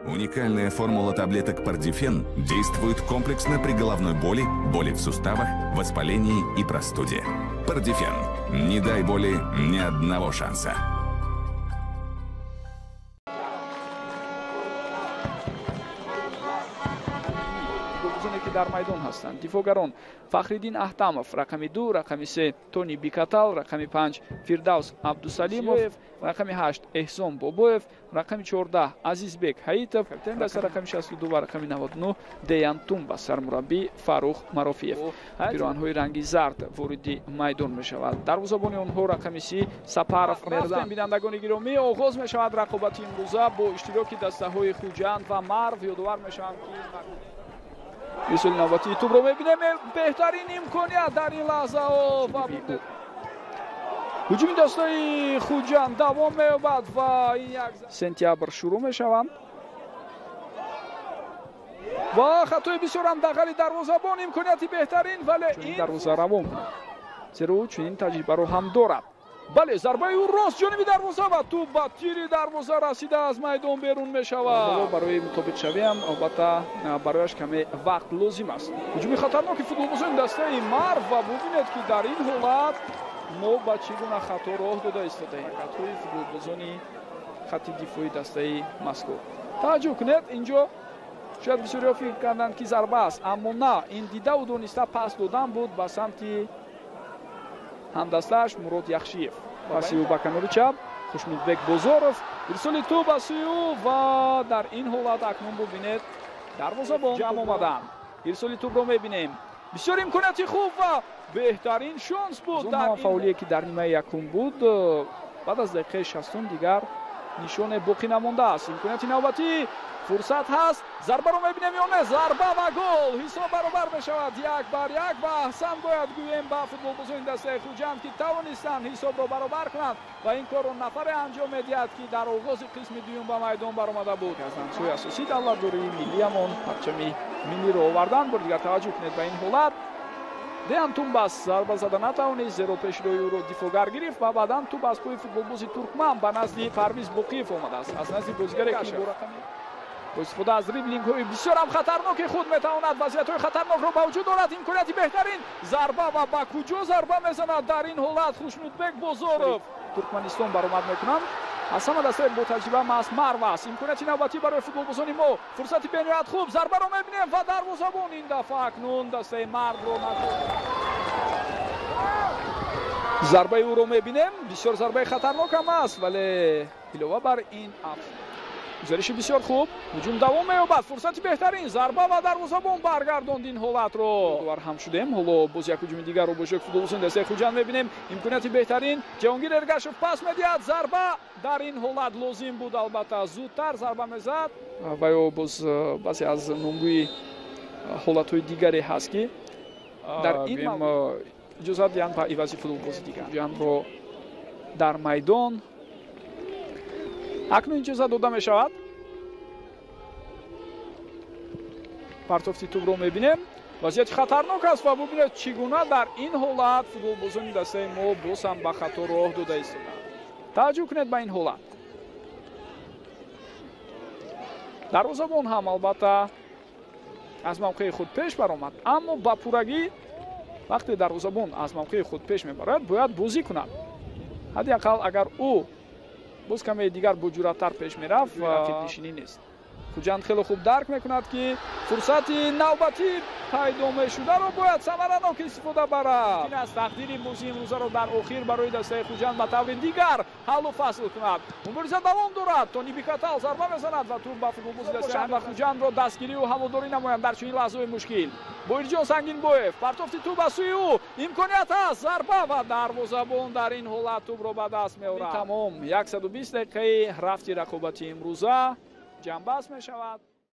Уникальная формула таблеток Пардифен действует комплексно при головной боли, боли в суставах, воспалении и простуде. Пардифен. Не дай боли ни одного шанса. Ки дар майдон ҳастанд дифоъгарон Фахриддин Аҳтамов рақами 2, рақами 3 Тони Бикатал, рақами 5 Фирдавс Абдусалимов, рақами 8 Эҳсон Бобоев, рақами 14 Азизбек Ҳаитов, капитани даста рақами 62 ва рақами 99 Деян Тумба, сармураббӣ Фарух Марофиев. Пироҳанҳои ранги зард вориди майдон мешавад. Дарвозабони онҳо рақами 30 Сапаров Мердан. Бинандагони гиромӣ, оғоз мешавад рақобати имрӯза бо иштироки дастаҳои Хуҷанд ва Марв. Ёдовар мешавам, ки ирсоли навбатии тӯбро мебинем. Беҳтарин имконият дар ин лаҳзаҳо ва ҳуҷуми дастаи Хуҷанд давом меёбад ва ин як сентябр шурӯъ мешаванд ва хатои бисёрам дағали дарвозабон, имконияти беҳтарин, вале ин дарвоза равон кунад, зеро ӯ чунин таҷрибаро ҳам дорад. Бале, зарбаи ӯ рост ҷониби дарвоза ва тӯб ба тири дарвоза расида аз майдон берун мешавад. Барои мутобиқшавиам албатта барояш каме вақт лозим аст. Ҳуҷуми хатарноки футболбозони дастаи Марв ва бубинед, ки дар ин ҳолат мо ба чӣ гуна хато роҳ дода истодаем. Ҳаракатҳои футболбозони хатти дифои дастаи мазкур. Таваҷҷӯҳ кунед, инҷо шояд бисёриҳо фикр карданд, ки зарба аст, аммо на, ин дидаву дониста пас додан буд ба самти ҳамдастааш Мурод Яхшиев. Паси ӯ ба канори чап Хушнудбек Бозоров, ирсоли тӯб ба сӯи ӯ ва дар ин ҳолат акнун бубинед дарвозабон ҷамъ омаданд. Ирсоли тӯбро мебинем. Бисёр имконияти хуб ва беҳтарин шонс буд дар фаъолие, ки дар нимаи якум буд. Баъд аз дақиқаи 60 дигар нишоне боқӣ намондааст. Имконияти навбатӣ, фурсат ҳаст, зарбаро мебинем ё не? Зарба ва гол! Ҳисоб баробар мешавад 1-1 ва аҳсан бояд гӯем ба футболбозони дастаи Хуҷанд, ки тавонистанд ҳисобро баробар кунанд ва ин корро нафаре анҷом медиҳад, ки дар оғози қисми дуюм ба майдон баромада буд. Аз рамзҳои асосии давлатдории миллиамон парчами миллиро оварданд. Бори дигар таваҷҷӯҳ кунед ба ин ҳолат. Деян Тумбас зарба зада натавонист, зеро пешрои ӯро дифоъгар гирифт ва баъдан тӯб аз пои футболбози туркман ба назди Парвиз Боқиев омадааст. Аз назди бозигаре, ки бо рақами бо истифода аз дриблингҳои бисёрам хатарноки худ метавонад вазъиятҳои хатарнокро ба вуҷуд орад. Имконияти беҳтарин, зарба ва ба куҷо зарба мезанад дар ин ҳолат Хушнудбек Бозоров. Туркманистон баромад мекунанд. Аз ҳама дастаи бо таҷриба маҳз Марв аст. Имконияти навбатӣ барои футболбозони мо, фурсати бениҳоят хуб, зарбаро мебинем ва дарвозабон ин дафъа акнун дастаи Марвро зарбаи ӯро мебинем. Бисёр зарбаи хатарнок ҳам аст, вале илова бар ин гузариши бисёр хуб, ҳуҷум давом меёбад, фурсати беҳтарин, зарба ва дарвозабон баргардонд ин ҳолатро. Довар ҳам шудем. Ҳоло боз як ҳуҷуми дигарро бо иштироки футболбозони дастаи Хуҷанд мебинем. Имконияти беҳтарин, Ҷаҳонгир Эргашев пас медиҳад, зарба дар ин ҳолат лозим буд, албатта зудтар зарба мезад ва ё боз баъзе аз номгӯи ҳолатҳои дигаре ҳаст, ки дар ин иҷозат диҳанд ба ивази футболбози дигар. Ҷамъро дар майдон акнун иҷозат дода мешавад. Партофти тӯбро мебинем. Вазъияти хатарнок аст ва бубинед, чӣ гуна дар ин ҳолат футболбозони дастаи мо боз ҳам ба хато роҳ дода истоданд. Таваҷҷӯҳ кунед ба ин ҳолат. Дарвозабон ҳам албатта аз мавқеи худ пеш баромад, аммо ба пуррагӣ вақте дарвозабон аз мавқеи худ пеш мебарад, бояд бозӣ кунад. Ҳадди ақал агар ӯ боз каме дигар боҷуръаттар пеш мерафт, рақибнишинӣ нест. Хуҷанд хеле хуб дарк мекунад, ки фурсати навбатӣ пайдо мешударо бояд самаранок истифода барад. Мумкин аст тақдири бозии имрӯзаро дар охир барои дастаи Хуҷанд ба таври дигар ҳаллу фасл кунад. Мубориза давом дорад. Тони Бикатал зарба мезанад ва тӯб ба футболбози дастаи ва Хуҷандро дастгирию ҳаводорӣ намоянд дар чунин лаҳзаҳои мушкил. Боирҷон Сангинбоев, партофти тӯб ба сӯи ӯ, имконият ҳаст, зарба ва дарвозабон дар ин ҳолат тӯбро ба даст меорад. Тамом, 120 дақиқаи рафти рақобати имрӯза ҷамъбаст мешавад.